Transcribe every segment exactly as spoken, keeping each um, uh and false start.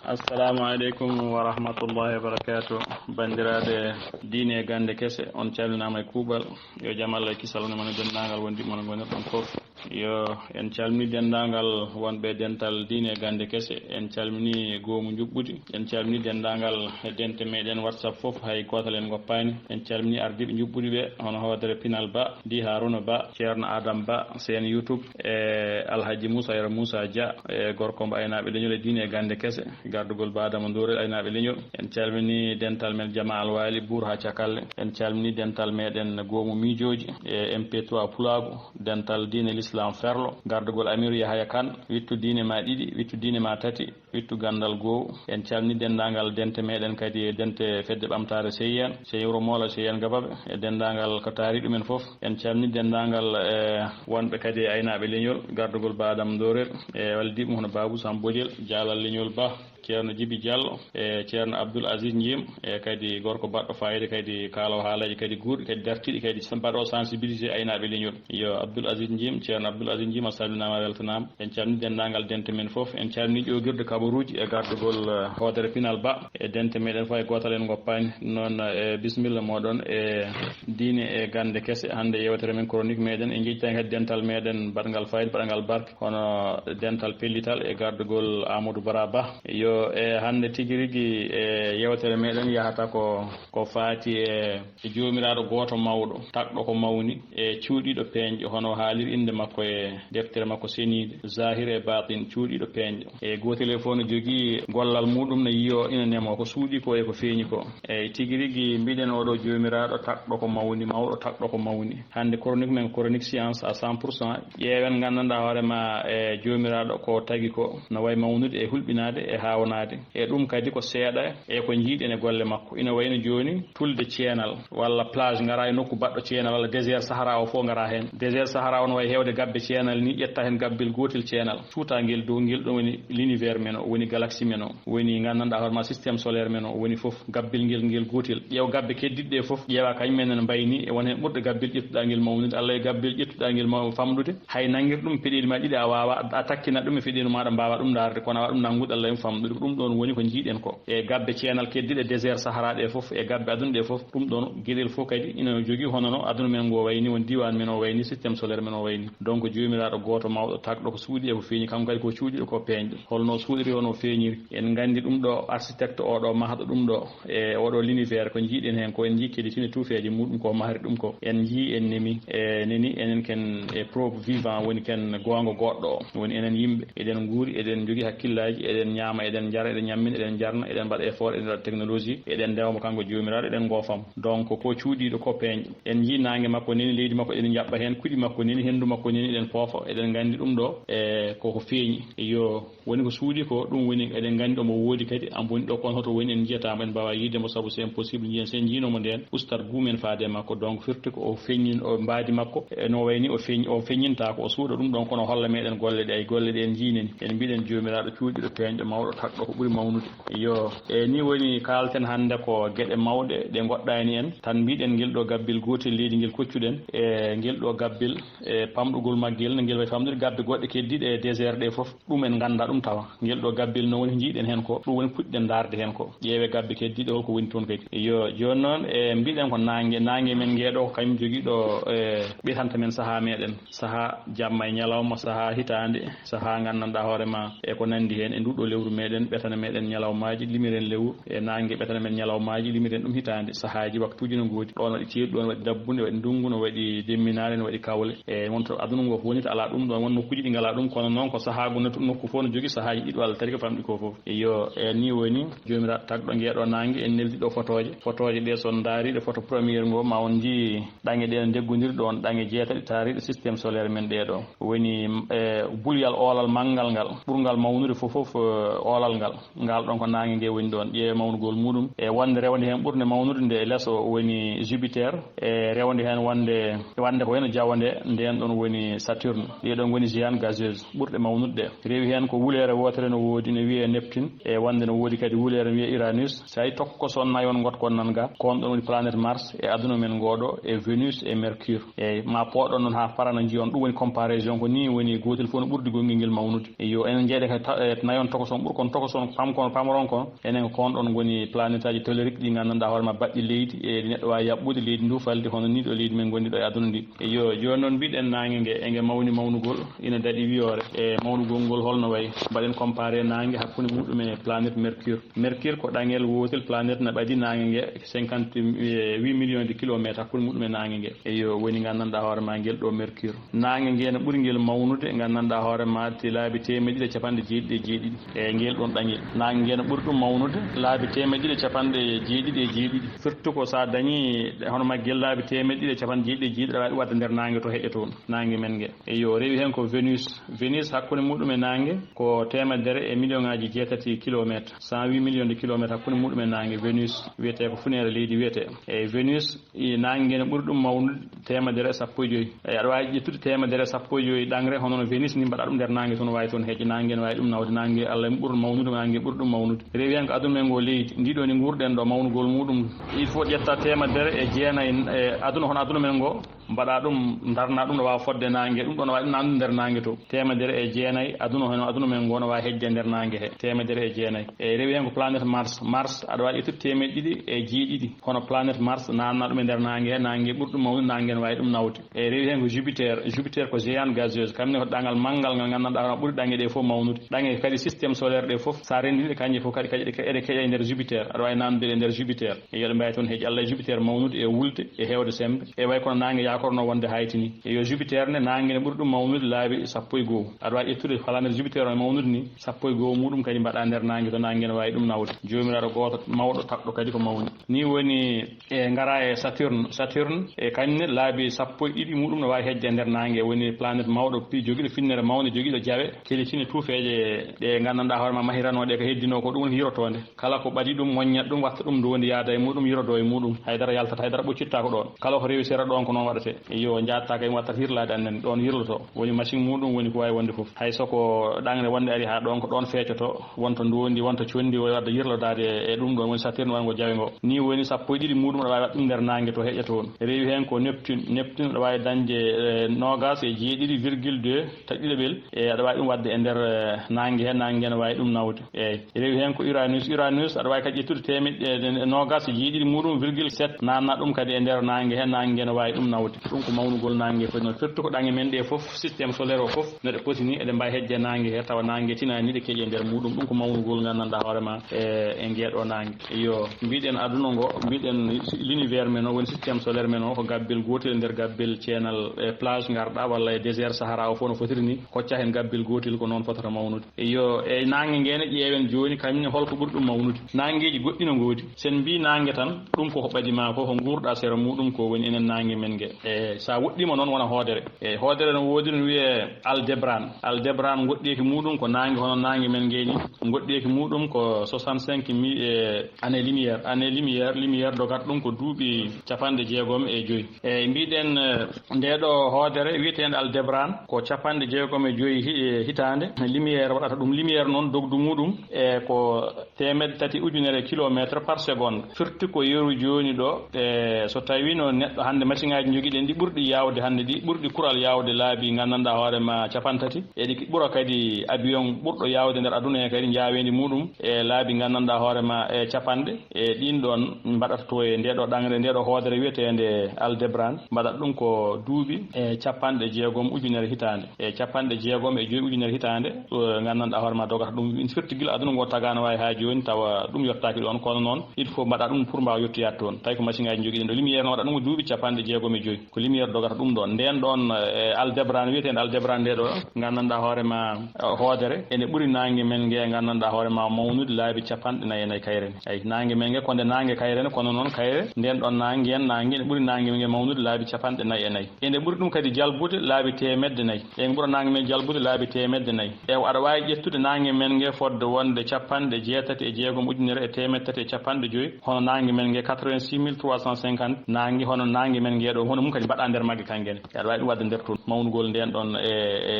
Assalamu aleykum wa rahmatullahi wa barakatuh. Banndiraaɓe diine e gannde kese, on calminaama e kuuɓal. Yo jam Allah e kisal wone mon e denndaangal wondiɓe mon e ngonirɗon fof. Yo en calmini denndaangal wonɓe dental diine e gannde kese. En calmini goomu njuɓɓudi. En calmini denndaangal dente meɗen WhatsApp fof, hay gootal en ngoppaani. En calmini ardiiɓe njuɓɓudi ɓe, hono hoodere Pinal Ba, Di Haruna Ba, Ceerno Adam Ba, seen YouTube, e Alhaji Moussa Yero Moussa Dia, e gorko mo aynaaɓe leñol e diine e gannde kese, gardugol Ba Adama Ndoorel aynaaɓe leñol. En calmini dental men Jama Alwaali, Buur haa Cakalle. En calmini dental meɗen Goomu Miijooji e M P trois Pulaagu, dental diine Lislaam Ferlo, gardugol Amiru Yahaya Kan, wittu diine ma ɗiɗi, wittu diine ma tati, wittu ganndal goowu. En calmini denndaangal dente meɗen kadi e dente fedde ɓamtaare C I N, Sey Wuro Moola, C I N Gabaɓe, e denndaangal ko taari ɗumen fof. En calmini denndaangal, e, wonɓe kadi e aynaaɓe leñol, gardugol Ba Adam Ndoorel, e wallidiiɓe mum hono Babou Samb Bojel, Jaalal Leñol Ba, Ceerno Jibi Diallo, e Ceerno Abdoul Aziz Njim, e kadi gorko baɗɗo fayida, kadi kaalawo haalaji kadi guurɗi, kadi dartiɗi, kadi baɗɗo sensibilisé aynaaɓe leñol. Yo Abdoul Aziz Njim, Ceerno Abdoul Aziz Njim, a salminaama, a weltanaama. En calmini denndaangal dente men fof. En calmini ƴoogirde kabaruuji e gardugol, eh, hoodere Pinal Ba. E dente meɗen fof hay gootal en ngoppaani. Noon, eh, bisimilla mooɗon e diine e gannde kese. Hannde yeewtere men, chronique meɗen, en njejjitaani kadi dental meɗen baɗngal fayida, baɗngal barke, hono dental pellital e gardugol Amadou Bara Ba. Yo, e hannde tigi rigi, e yeewtere meɗen yahata ko, ko faati e, e Joomiraaɗo gooto mawɗo, tagɗo ko mawni, e cuuɗiiɗo peeñɗo, hono haaliri innde makko e deftere makko seniinde, Zahir e Batin, cuuɗiiɗo peeñɗo. E gootel e fof no jogii gollal muuɗum, no yiyoo ina nemo ko suuɗii ko e ko feeñi ko. Eyi, tigi rigi, mbiɗen oɗo Joomiraaɗo tagɗo ko mawni, mawɗo tagɗo ko mawni. Hannde chronique men ko chronique science à cent pour cent. Ƴeewen, nganndanɗaa hoore ma, e Joomiraaɗo ko tagi ko, no wayi mawnude e hulɓinaade e haawnaade. E ɗum kadi ko seeɗa e ko njiiɗen e golle makko. Ina wayi no jooni, tulde ceenal walla plage ngara e nokku baɗɗo ceenal, walla désert Sahara o fof ngara heen. Désert Sahara o no wayi heewde gabbe ceenal ni, ƴetta heen gabbil gootel ceenal, suuta ngel dow, ngel ɗon woni l'univers men o, woni galaxie men o, woni nganndanɗaa hoore ma système solaire men o, woni fof gabbil ngel, ngel gootel. Ƴeew gabbe keddiɗɗe ɗe fof, ƴeewa kañum en ene mbayni, e won heen ɓurɗe gabbil ƴettuɗaa ngel mawnude, Allah e gabbil ƴettuɗaa ngel maw-, famɗude. Hay nanngir ɗum peɗeeli ma ɗiɗi a waawaa, a takkina ɗum e feɗeeli maaɗa, mbaawaa ɗum ndaarde, kono a waɗa ɗum nanngude Allah en famɗude. Ko ɗum ɗoon woni ko njiiɗen ko. E gabbe ceenal keddiɗe désert Sahara ɗe fof, e gabbe aduna ɗe fof, ɗum ɗoon geɗel fof kadi ina jogii hono no aduna men ngo wayni, won diiwaan men o wayni, système solaire men o wayni. Donc Joomiraaɗo gooto mawɗo, tagɗo ko suuɗii e ko feeñi, kanko kadi ko cuuɗiiɗo ko peeñɗo. Holno suuɗiri, hono feeñiri. En nganndi ɗum ɗo architecte o ɗo mahɗo ɗum ɗo, e oɗo l'univers, ko njiiɗen heen ko, en njii kadi tine tuufeeje muɗum ko mahri ɗum ko. En njii, en nemi, e neni enen ken e preuve vivant woni ken goonga goɗɗo o. Woni enen yimɓe, eɗen nguuri, eɗen njogii hakkillaaji, eɗen ñaama, eɗen njara, eɗen ñammina, eɗen njarna, eɗen mbaɗa effort, eɗen waɗa technologie, eɗen ndewa mo kanko Joomiraaɗo, eɗen ngoofa mo. Donc ko cuuɗiiɗo ko peeñɗo. En njii naange makko neni, leydi makko eɗen njaɓɓa heen, kuɗi makko neni, henndu makko neni, eɗen poofa, eɗen nganndi ɗum ɗo e koko feeñi. Yo Woni ko suuɗii ko, ɗum woni eɗen nganndi omo woodi kadi, omo woni ɗo, kono hoto woni en njiyataa mo, en mbaawaa yiide mo, sabu c'est impossible njiyen. So en njiinoo mo ndeen, ustat gumen faade e makko. Donc firti ko o feññin, o mbaadi makko, e no wayni o feñ-, o feññintaa ko, o suuɗa ɗum ɗoon, kono holla meɗen golle ɗe, ay golle ɗe en njiinani. En mbiɗen Joomiraaɗo cuuɗiiɗo peeñɗo mawɗo tagɗo ko ɓuri mawnude. Yo, e nii woni kaalten hannde ko geɗe mawɗe ɗe ngoɗɗaani en, tan mbiɗen ngel ɗo gabbil gootel leydi ngel koccuɗen, e ngel ɗo gabbil e pamɗugol maggel, no ngel wayi famɗude gabbe goɗɗe keddiiɗe e désert ɗe fof. Ɗum en nganndaa ɗum tawa. Ngel ɗo gabbil no woni ko njiiɗen heen ko, ɗum woni puɗɗiɗen ndaarde heen ko. Ƴeewee gabbe keddiiɗe holko woni toon kadi. Yo, jooni noon, e mbiɗen ko naange, naange men ngee ɗo ko kañum jogii ɗo, e, ɓetanta men sahaa meɗen. Sahaa jamma e ñalawma, sahaa hitaande, sahaa nganndanɗaa hoore ma e ko nanndi heen e nduɗo lewru meɗen, ɓetana meɗen ñalawmaaji, limiren lewru, e naange ɓetana men ñalawmaaji, limiren ɗum hitaande. Sahaaji, waktuuji no ngoodi. Ɗoon waɗi ceeɗu, ɗoon waɗi dabbunde, waɗi ndunngu, no waɗi demminaare, no waɗi kawle. E won to aduna ngo fof woni to alaa ɗum ɗoon, won nokkuuji ɗi ngalaa ɗum, kono noon ko sahaagu natu-, nokku fof no jogii sahaaji ɗiɗi walla tati ko famɗi ko fof. Iyo, e nii woni Joomiraaɗo tagɗo ngee ɗoo naange, en neldi ɗo fotooje. Fotooje ɗee so on ndaariiɗe, foto premier ngo ma on njii ɗaŋe ɗee no ndeggondiri ɗoon, ɗaŋe jeetati taariiɗe système solaire men ɗee ɗoo. Woni, e, buliyal oolal manngal ngal, ɓurngal mawnude fof fof, e, oolal ngal. Ngal ɗoon ko naange nge woni ɗoon, ƴeewe mawnugol muuɗum. E wonde rewde heen ɓurde mawnude nde e les o woni Jupiter, e rewde heen wonde, wonde ko wayno jawonde, ndeen ɗoon woni Saturne. Ɗee ɗoon ngoni géant gazeuse ɓurɗe mawnude ɗe. Rewi heen ko wuleere wootere no woodi, no wiyee Neptune, e wonde no woodi kadi wuleere no wiyee Uranus. So tawi tokko so on nayon ngoto kon nan ga, ko on ɗoon woni planète Mars, e aduna men ngoo ɗoo, e Venus, e Mercure. Eeyi, ma pooɗon noon haa Farana njiyon. Ɗum woni comparaison, ko nii woni gootel fof no ɓurdi gonngel ngel mawnude. Yo en njeeɗe ka ta-, e nayon tokoson ɓuri kon ko son pam kono pamaron kon, enen ko kon ɗon ngoni planetaaji tellurique ɗi nganndanɗaa hoore ma baɗɗi leydi, e ɗi neɗɗo waawi yaɓɓude leydi ndu falde hono nii ɗo leydi men ngonndi ɗo e aduna ndi. Eyo, jooni noon mbiɗen naange nge, e nge mawni mawnugol, ina daɗi wiyoore. E mawnugol ngol holno wayi? Mbaɗen comparé naange hakkunde muɗum e planète Mercure. Mercure ko ɗaŋel wootel, planète na ɓadi naange nge cinquante-huit millions de kilomètres hakkunde muɗum e naange nge. Eyo, woni nganndanɗaa hoore ma ngel ɗo Mercure. Naange nge no ɓuri ngel mawnude, nganndanɗaa hoore ma ti laabi teemeɗe ɗiɗi e capanɗe jeeɗiɗi e jeeɗiɗi. E ngel ɗon ɗaŋel. Naange nge no ɓuri ɗum mawnude, laabi teemeɗe ɗiɗi e capanɗe jeeɗiɗi e jeeɗiɗi. Firti ko so a dañii hono maggel laabi teemeɗe ɗiɗi e capanɗe jeeɗiɗi e jeeɗiɗi, aɗa waawi ɗum waɗde nder naange to heƴƴoto naange men nge. Eyo, rewi heen ko Venus. Venus hakkunde muɗum e naange ko teemedere e million ŋaaji jeetati kilomètres, cent huit millions de kilomètres hakkunde muɗum e naange. Venus wiyetee ko funeere leydi wiyetee. E Venus, i naange nge no ɓuri ɗum mawnude teemedere e sappo e joyi. E aɗa waawi ƴettude teemedere e sappo e joyi ɗaŋre, hono no Venus ni, mbaɗa ɗum nder naange to, no waawi toon heƴƴe, naange no waawi ɗum nawde. Naange Allah mo ɓuri mawnude, naange ɓuri ɗum mawnude. Rewi heen ko aduna men ngo leydi, ndi ɗo ndi nguurɗen ɗo, mawnugol muɗum, il faut ƴetta teemedere e jeenayi e aduna, hono aduna men ngo, mbaɗa ɗum, darna ɗum, no waawa fodde naange. Ɗum ɗo no waawi ɗum nandude nder naange to. Teemedere e jeenayi, aduna, hono aduna men ngo no waawi heƴde nder naange he. Teemedere e jeenayi. E rewi heen ko planète Mars. Mars, aɗa waawi ƴettude teemeɗe ɗiɗi e jeeɗiɗi. Hono planète Mars, nanna ɗum e nder naange he, naange ɓuri ɗum mawnude, naange no waawi ɗum nawde. E rewi heen ko Jupiter. Jupiter ko géant gazeuse. Kam ne ko ɗaŋal manngal ngal nganndanɗaa hoore ma ɓuri ɗaŋe ɗe fof mawnude. Ɗaŋe kadi système solaire ɗe fof, so a renndini ɗe, kañƴe fof kadi, kadi ɗe ke-, eɗe keƴa e nder Jupiter. Aɗa waawi nandude ɗe nder Jupiter. E yo ɗe mbaawi toon heƴ Allah e Jupiter mawnude e wulde e heewde semmbe. E way kono naange yakorno wonde haytini. E yo Jupiter ne, naange ne ɓuri ɗum mawnude laabi sappo e goo. Aɗa waawi ƴettude planète Jupiter o e mawnude ni, sappo e goo muɗum kadi mbaɗa nder naange to, naange ne waawi ɗum nawde. Joomiraaɗo gooto mawɗo taɓɗo kadi ko mawni. Ni woni e ngara e Saturne. Saturne e kañum ne laabi sappo e ɗiɗi muɗum no waawi heƴde e nder naange. Woni planète mawɗo, pi-, jogiiɗo finnere mawnde, jogiiɗo jawe, kelitini tuufeeje ɗe nganndanɗaa hoore ma mahiranoo ɗe ko heddinoo ko, ɗum woni hirotoonde. Kala ko ɓadi ɗum, moññat ɗum, watta ɗum ndoondi, yaada e muɗum, yirodoo e muɗum. Haydara yaltata, haydara ɓoccittaako ɗoon. Kala ko rewisira ɗoon ko noon waɗatee. Iyo, njaattaaka e watta hirlaade anndani ɗoon yirlotoo. Woni machine muɗum, woni ko waawi wonde fof. Hay so ko ɗaŋre wonde ari haa ɗoon, ko ɗoon feecoto, wonta ndoondi, wonta conndi, o wadda yirlodaade e ɗum ɗoon, woni Saturne wanngo jawe ngo. Ni woni sappo e ɗiɗi muɗum aɗa waawi waɗ ɗum nder naange to heƴƴa toon. Rewi heen ko Neptune. Neptune aɗa waawi dañde, eh, noogaas e jeeɗiɗi virgule deux, taƴ ɗiɗaɓel. E aɗa waawi ɗum waɗde e nder, eh, naange heen, naange heen waawi ɗum nawde. Eeyi. Rewi heen ko Uranus. Uranus, aɗa waawi kadi ƴettude teemeɗɗe, e, e noogaas e jeeɗiɗi muɗum virgule sept, naanna ɗum kadi e nder naange heen, naange ne waawi ɗum nawde. Ɗum ko mawnugol naange foti noon. Firti ko ɗaŋe men ɗe fof, système solaire o fof, no ɗe poti ni, eɗe mbaawi heƴde naange he, tawa naange tinaani, ɗe keƴe nder muɗum. Ɗum ko mawnugol nganndanɗaa hoore ma e, e ngee ɗo naange. Iyo, mbiɗen aduna ngo, mbiɗen l'univers men o, woni système solaire men o, ko gabbel gootel nder gabbel ceenal e plage ngarɗa, walla e désert Sahara o fof no fotiri ni, hocca heen gabbel gootel, ko noon fotata mawnude. Iyo, e naange nge ne ƴeewen jooni, kañum ne holko ɓuri ɗum mawnude? Naangeeji goɗɗi no ngoodi. Sen mbii naange tan, ɗum ko ko ɓadi ma ko, ko nguurɗa sera muɗum ko woni enen naange men nge. E sa woɗɗiima noon wona hoodere. E hoodere no woodi no wiyee Aldebaran. Aldebaran ngoɗɗeeki muɗum ko naange hono naange men nge ni. Ngoɗɗeeki muɗum ko soixante-cinq mille, e, année lumière. Année lumière, lumière dogata ɗum ko duuɓi capanɗe jeegom e joyi. Eeyi, mbiɗen, eh, ndee ɗo hoodere wiyeteende Aldebaran ko capanɗe jeegom e joyi hi-, eh, hitaande lumière waɗata ɗum. Lumière noon dogdu muɗum e ko teemedde tati ujunere kilomètre par seconde. Firti ko yeru jooni ɗo, e so tawii no neɗɗo hannde, masiŋaaji njogiɗen ɗi ɓurɗi yaawde hannde, ɗi ɓurɗi kural yaawde laabi nganndanɗaa hoore ma capanɗe tati, eɗi ɓura kadi avion ɓurɗo yaawde nder aduna he kadi njaaweendi muɗum e laabi nganndanɗaa hoore ma e capanɗe. E ɗiin ɗoon mbaɗata to e ndee ɗo ɗaŋre, ndee ɗo hoodere wiyeteende Aldebaran, mbaɗata ɗum ko duuɓi e capanɗe jeegom ujunere hitaande, e capanɗe jeegom e joyi ujunere hitaande, eh, nganndanɗaa hoore ma dogata ɗum. Ina firti gila aduna ngo tagaano waawi haa jooni, tawa ɗum yottaaki ɗoon, kono noon il faut mbaɗa ɗum pour mbaawa yottoyaade toon. Tawi ko machine ngaaji njogiɗen ɗo, lumière no waɗa ɗum ko duuɓi capanɗe jeegom e joyi. Ko lumière dogata ɗum ɗoon. Ndeen ɗoon, eh, Aldebaran, wiyeteende Aldebaran nde ɗo, nganndanɗaa hoore ma, eh, hoodere, ene ɓuri naange men nge, nganndanɗaa hoore ma mawnude laabi capanɗe nayi e nayi kayre ne. Eyi, naange men nge, ko nde naange kayre ne, kono noon kayre, ndeen ɗoon naange, ngeen naange, ene ɓuri naange men nge mawnude laabi capanɗe nayi e nayi. Ene ɓuri ɗum kadi jalbude laabi teemedde nayi. Ene ɓura naange men jalbude laabi teemedde nayi. E aɗa waawi ƴettude naange men nge fodde wonde capanɗe jeetati e jeegom ujunere e teemedde tati e capanɗe joyi, hono naange men nge quatre-vingt-six mille trois cent cinquante naange, hono naange men nge ɗo, hono Ɗum kadi mbaɗa nder magge kan ngene. Aɗa waawi ɗum waɗde nder toon. Mawnugol nden ɗon e,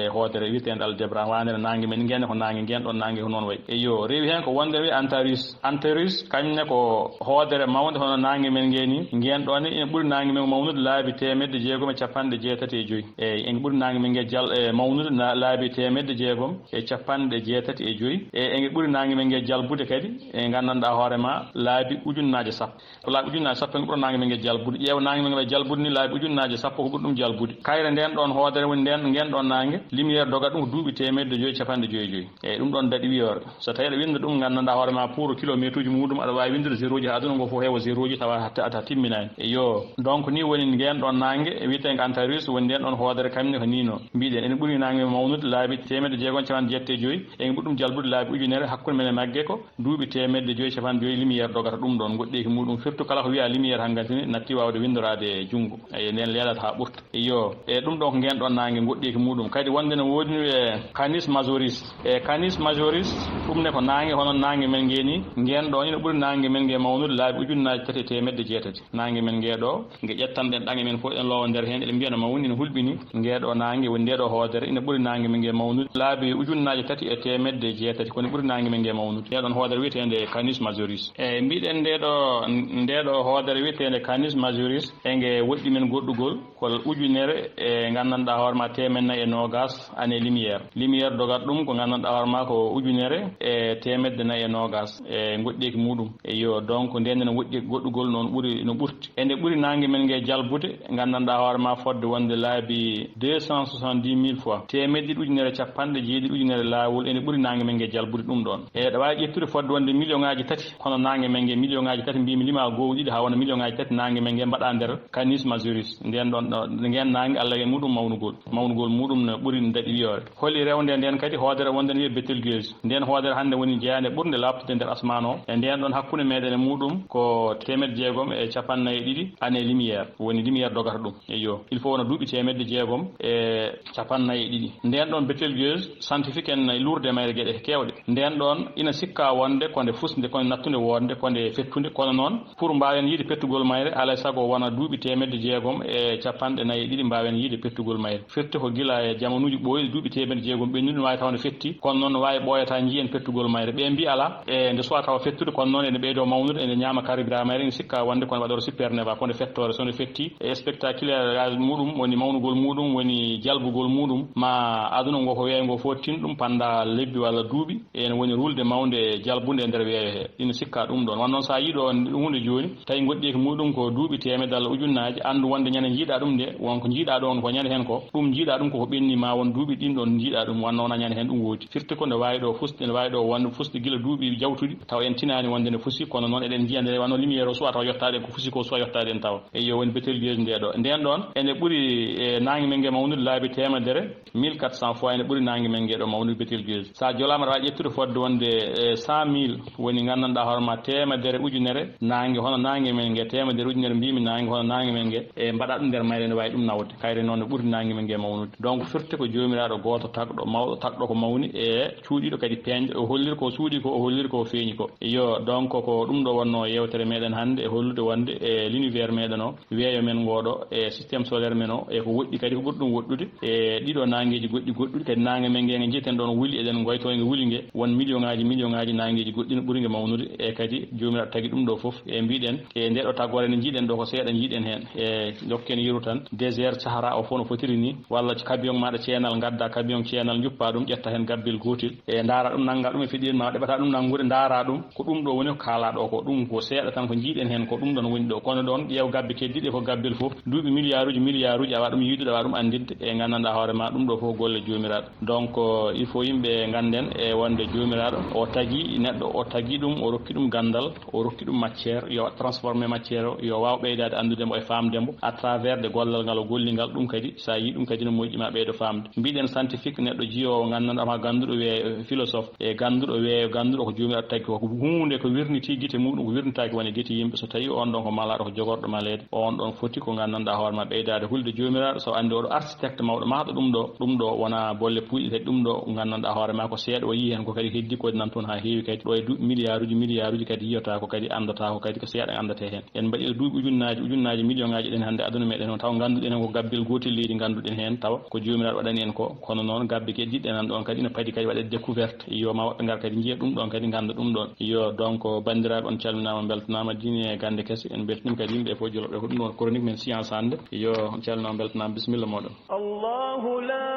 e hoodere wiyeteende Aldebra, waanere naange men ngene ko naange ngen ɗon naange ko noon wayi. Eyyo, rewi heen ko wonde wi Antares. Antares kañum ne ko hoodere mawnde hono naange men nge ni. Ngen ɗon ina ɓuri naange men mawnude laabi teemedde jeegom e capanɗe jeetati e joyi. Eyi, en ɓuri naange men nge jal, e mawnude na-, laabi teemedde jeegom e capanɗe jeetati e joyi. E en ɓuri naange men nge jalbude kadi, e nganndanɗaa hoore ma laabi ujunnaaje sappo. Ko laabi ujunnaaje sappo en ɓura naange men nge jalbude. Ƴeewa naange men nge jalbude ni laabi ujunnaaje sappo ko ɓuri ɗum jalbude. Kayre nden ɗon hoodere woni nden, ngen ɗon naange, lumière doga ɗum ko duuɓi teemedde joyi capanɗe joyi joyi. Eyi, ɗum ɗon daɗi wiyoore. So tawi aɗa winnda ɗum, nganndanɗaa hoore ma pour kilomètre uji muɗum, aɗa waawi winndude zéro ji haa aduna ngo fof heewa zéro ji tawa hatta, hatta timminaani. Eyyo, donc ni woni ngen ɗon naange, wiyetee Antares, woni nden ɗon hoodere kañum ne ko ni no. Mbiɗen, ene ɓuri naange mawnude laabi teemedde jeegom capanɗe jeetati e joyi, en ɓuri ɗum jalbude laabi ujunere hakkunde men e magge ko duuɓi teemedde joyi capanɗe joyi lumière dogata ɗum ɗon, goɗɗeeki muɗum, surtout kala ko wiya lumière hankkadi ne natti waawde winndoraade e junngo. Eyi, nden leelata haa ɓurta. Iyo, e ɗum ɗon ko ngen ɗon naange goɗɗeeki muɗum. Kadi wonde ne woodi no wiye Canis Majoris. E Canis Majoris, ɗum ne ko naange hono naange men nge ni. Ngen ɗon ina ɓuri naange men nge mawnude laabi ujunnaaji tati e teemedde jeetati. Naange men nge ɗo, nge ƴettanɗen ɗaŋe men fof, en loowa nder heen, eɗen mbiya no mawni, ene hulɓini. Nge ɗo naange woni nde ɗo hoodere, ina ɓuri naange men nge mawnude laabi ujunnaaje tati e teemedde jeetati, kono ɓuri naange men nge mawnude. Nde ɗon hoodere wiyeteende Canis Majoris. E mbiɗen nde ɗo, nde ɗo hoodere wiyeteende Canis Majoris, e nge woɗɗi men goɗɗugol, ko ujunere e nganndanɗaa hoore ma teemeɗɗe nayi e noogas année lumière. Lumière dogat ɗum ko nganndanɗaa hoore ma ko ujunere e teemedde nayi e noogas e ngoɗɗeeki muɗum. Eyyo, donc, nden ne woɗɗi goɗɗugol noon ɓuri, no ɓurti. E nde ɓuri naange men nge jalbude, nganndanɗaa hoore ma fodde wonde laabi deux cent soixante-dix mille fois. Teemedde ɗiɗi ujunere capanɗe jeeɗiɗi ujunere laawol, ene ɓuri naange men nge jalbude ɗum ɗon. E ɗa waawi ƴettude fodde wonde million ŋaaji tati, kono naange men nge million ŋaaji tati, mbimi lima goo ɗiɗi haa wona million ŋaaji tati naange men nge mbaɗa nder Canis Majoris. Nden ɗon ɗo, ngen naange Allah e muɗum mawnugol. Mawnugol muɗum no ɓuri daɗi wiyoore. Holi rewnde nden kadi hoodere wonde ne wiye Betelgeuse. Nden hoodere hannde woni jeyaande ɓurnde laaɓtude nder asmaan o. E nden ɗon hakkunde meɗen e muɗum ko teemedde jeegom e capanɗe nayi e ɗiɗi année lumière. Woni lumière dogata ɗum. Eyyo. Il faut wona duuɓi teemedde jeegom e capanɗe nayi e ɗiɗi. Nden ɗon Betelgeuse, scientifique en luurde mayre geɗe keewɗe. Nden ɗon ina sikka wonde ko nde fusnde, ko nde nattunde woodnde, ko nde fettunde, kono noon pour mbaawen yiide pettugol mayre, alaa e sago wona duuɓi teemedde jeegom e capanɗe nayi e ɗiɗi mbaawen yiide pettugol mayre. Firti ko gila e jamanuuji ɓooyɗi, duuɓi teemedde jeegom ɓennuɗi, no waawi tawa nde fetti, kono noon no waawi ɓooya taa njiyen pettugol mayre. Ɓe mbi alaa, e nde suwa tawa fettude, kono noon ene ɓeydo mawnude, ene ñaama carburant mayre, ene sikka wonde ko nde waɗoore supernova, ko nde fettoore, so nde fetti, e spectaculaire muɗum, woni mawnugol muɗum, woni jalbugol muɗum, ma aduna ngo ko weeyo ngo fof tin ɗum panda lebbi walla duuɓi, ene woni rulde mawnde jalbunde e nder weeyo he. Ina sikka ɗum ɗon. Wan noon, so a yiɗo huunde jooni, tawi goɗɗeeki muɗum ko duuɓi teemedde walla ujunnaaji, anndu wonde ñande njiiɗa ɗum nde, won ko njiiɗa ɗon ko ñande heen ko, ɗum njiiɗa ɗum koko ɓenni ma won duuɓi ɗin ɗon njiiɗa ɗum, wan noon a ñande heen ɗum woodi. Firti ko nde waawi ɗo fusde, nde waawi ɗo wonde fusde gila duuɓi jawtuɗi, tawa en tinaani wonde nde fusi, kono noon eɗen njiya nde wano lumière o suwa tawa yottaɗen ko fusi ko, suwa yottaɗen tawa. Eyyo, woni Betelgeuse nde ɗo. Nden ɗon, ene ɓuri, e, naange men nge mawnude laabi teemedere, mille quatre cents fois ene ɓuri naange men nge ɗo mawnude Betelgeuse. Sa jolaama, aɗa waawi ƴettude fodde wonde, e, cent mille, woni nganndanɗaa hoore ma teemedere ujunere naange, hono naange men nge, teemedere ujunere mbimi naange, hono naange men nge, e, mbaɗa ɗum nder mayre, ne waawi ɗum nawde. Kayre noon no ɓuri naange men nge mawnude. Donc, firti ko Joomiraaɗo gooto tagɗo, mawɗo tagɗo ko mawni, e cuuɗiiɗo kadi peeñɗo, o holliri ko suuɗi ko, o holliri ko feeñi ko. Iyo, donc, ko ɗum ɗo wonno yeewtere meɗen hannde, e hollude wonde e l'univers meɗen o, weeyo men ngooɗo, e système solaire men o, e ko woɗɗi kadi ko ɓuri ɗum woɗɗude, e ɗiɗo naangeeji goɗɗi goɗɗuɗi kadi, naange men nge nge njiyeten ɗon wuli, eɗen ngoyto nge wuli nge, won million ŋaaji, million ŋaaji naangeeji goɗɗi no ɓuri nge mawnude, e kadi Joomiraaɗo tagi ɗum ɗo fof, e mbiɗen, e nde ɗo tagoore nde njiiɗen ɗo ko seeɗa njiiɗen heen, e jokken yeru tan, désert Sahara o fof no fotiri ni, walla camion maɗa ceenal, ngadda camion ceenal, njuppa ɗum, ƴetta heen gabbel gootel, e ndaara ɗum, nannga ɗum e fiɗin ma, ɗeɓata ɗum nanngude, ndaara ɗum, ko ɗum ɗo woni ko kaalaa ɗo ko, ɗum ko seeɗa tan ko njiiɗen heen ko, ɗum ɗon woni ɗo. Kono ɗon, ƴeew gabbe keddiiɗe ko gabbel fof, duuɓi miliyaaruuji, miliyaaruuji, awa ɗum yiidude, awa ɗum anndirde, e nganndanɗaa hoore ma, ɗum ɗo fof golle Joomiraaɗo. Donc, euh, il faut yimɓe ngannden e wonde Joomiraaɗo, o tagi neɗɗo, o tagi ɗum, o rokki ɗum ganndal, o rokki ɗum matière, yo waɗ transformé matière o, yo waaw ɓeydaade anndude mo e faamde mo à travers de gollal ngal o golli ngal, ɗum kadi, so a yii ɗum kadi no moƴƴi ma ɓeydo faamde. Mbiɗen scientifique, neɗɗo jiyoowo, nganndanɗaa ma gannduɗo wiye, eh, philosophe, e gannduɗo weeyo, gannduɗo ko Joomiraaɗo tagi ko, ko huunde ko wirnitii gite muɗum, ko wirnitaaki woni gite yimɓe. So tawi on ɗon ko malaaɗo, ko jogorɗo maleede, on ɗon foti ko nganndanɗaa hoore ma ɓeydaade hulde Joomiraaɗo, so anndi oɗo architecte mawɗo mahɗo ɗum ɗo, ɗum ɗo wona bolle puuyɗe, kadi ɗum ɗo nganndanɗaa hoore ma ko seeɗa o yii heen, ko kadi heddi ko nan toon haa heewi kadi, ɗo e duuɓi miliyaaruuji, miliyaaruuji kadi yiyata ko kadi, anndata ko kadi, ko seeɗa anndate heen. En mbaɗi duuɓi ujunnaaji, ujunnaaji, million ŋaaji eɗen hannde Nde aduna meɗen o, taw ngannduɗen ko gabbil gootel leydi ngannduɗen heen, tawa ko Joomiraaɗo waɗani en ko. Kono noon, gabbe kadi jiɗɗen an ɗoon kadi ina padi kadi waɗeede découverte. Yo ma woɓɓe ngar kadi njiya ɗum ɗoon, kadi ngannda ɗum ɗoon. Yo, donc, banndiraaɓe, on calminaama, mbeltanaama, diine e gannde kese. En mbeltaniima kadi yimɓe fof, jolɓe, ko ɗum ɗoon chronique men Science hannde. Yo, on calminaama, mbeltanaama, bisimilla mooɗon. الله لا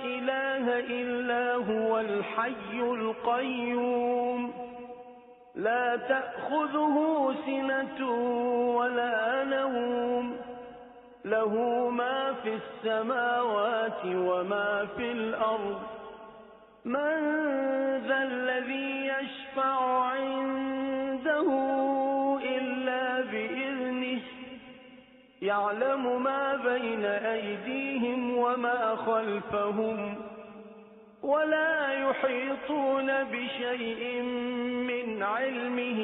إله إلا هو الحي القيوم، لا تأخذه سنة ولا نوم، له ما في السماوات وما في الأرض، من ذا الذي يشفع عنده إلا بإذنه، يعلم ما بين أيديهم وما خلفهم، ولا يحيطون بشيء من علمه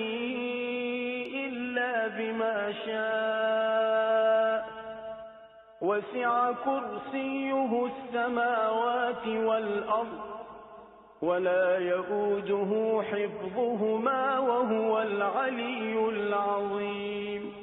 إلا بما شاء، وسع كرسيه السماوات والأرض، ولا يئوده حفظهما، وهو العلي العظيم.